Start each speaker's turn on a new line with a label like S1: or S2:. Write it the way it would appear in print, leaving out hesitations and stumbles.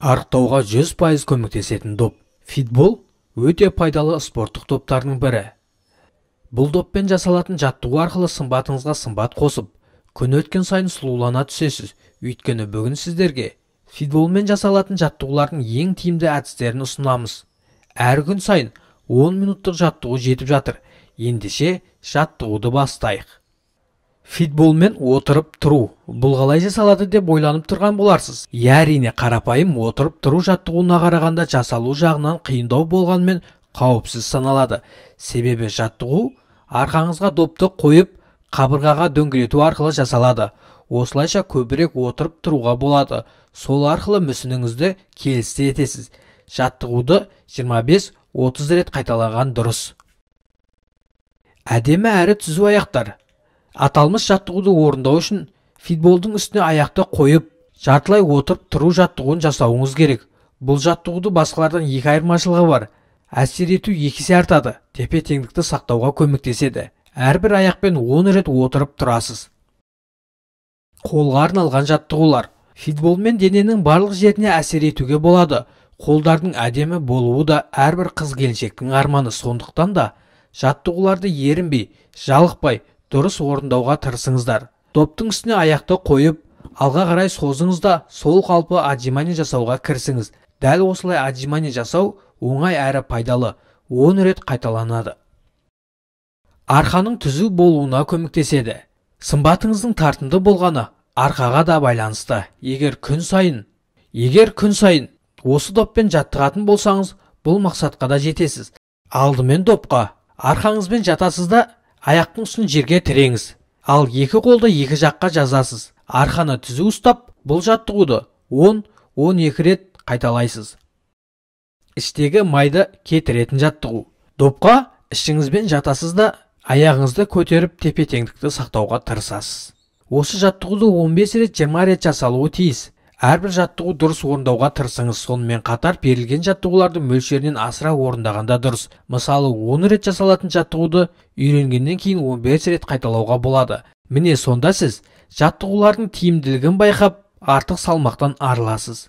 S1: Арықтауға 100% көмектесетін доп. Фитбол өте пайдалы спорттық доптардың бірі. Бұл доппен жасалатын жаттығу арқылы сымбатыңызға сымбат қосып, күн өткен сайын сұлулана түсесіз. Өйткені бүгін сіздерге фитболмен жасалатын жаттығулардың ең тиімді әдістерін ұсынамыз. Әр күн сайын 10 минуттық жаттығу жетіп жатыр. Ендеше жаттығуды бастайық. Фитболмен отырып тұру. Бұл қалай жасалады деп ойланып тұрған боларсыз. Әрине, қарапайым отырып тұру жаттығуына қарағанда жасалу жағынан қиындау болғанмен қауіпсіз саналады. Себебі жаттығу арқаңызға допты қойып, қабырғаға дөңгелету арқылы жасалады. Осылайша көбірек отырып тұруға болады. Сол арқылы мүсініңізді келісті етесіз. Жаттығуды 25-30 рет қайталаған дұрыс. Әдемі әрі түзу аяқтар. Аталмыш жаттығуды орындау үшін фитболдың үстіне аяқты қойып, жартылай отырып тұру жаттығуын жасауыңыз керек. Бұл жаттығуды басқалардан екі айырмашылығы бар. Әсер ету екі есе артады, тепе-теңдікті сақтауға көмектеседі. Әрбір аяқпен 10 рет отырып тұрасыз. Қолға арналған жаттығулар. Фитболмен дененің барлық жеріне әсер етуге болады. Қолдардың әдемі болуы да әрбір қыз-келіншектің арманы. Сондықтан да жаттығуларды ерінбей, жалықпай, дұрыс орындауға тырысыңыздар. Доптың үстіне аяқты қойып, алға қарай созыңыз да сол қалпы отжимание жасауға кірісіңіз. Дәл осылай отжимание жасау оңай әрі пайдалы, 10 рет қайталанады. Арқаның түзу болуына көмектеседі. Сымбатыңыздың тартымды болғаны арқаға да байланысты. Егер күн сайын осы доппен жаттығатын болсаңыз, бұл мақсатқа да жетесіз. Алдымен допқа арқаңызбен жатасыз да аяқтың үстін жерге тіреңіз. Ал екі қолды екі жаққа жазасыз. Арқаны түзу ұстап, бұл жаттығуды 10-12 рет қайталайсыз. Іштегі майды кетіретін жаттығу. Допқа ішіңізбен жатасыз да аяғыңызды көтеріп тепе-теңдікті сақтауға тырысасыз. Осы жаттығуды 15 рет 20 рет жасалуы тиіс. Әрбір жаттығу дұрыс орындауға тырысыңыз. Сонымен қатар берілген жаттығуларды мөлшерінен асыра орындағанда дұрыс. Мысалы, 10 рет жасалатын жаттығуды үйренгеннен кейін 15 рет қайталауға болады. Міне сонда сіз жаттығулардың тиімділігін байқап, артық салмақтан арыласыз.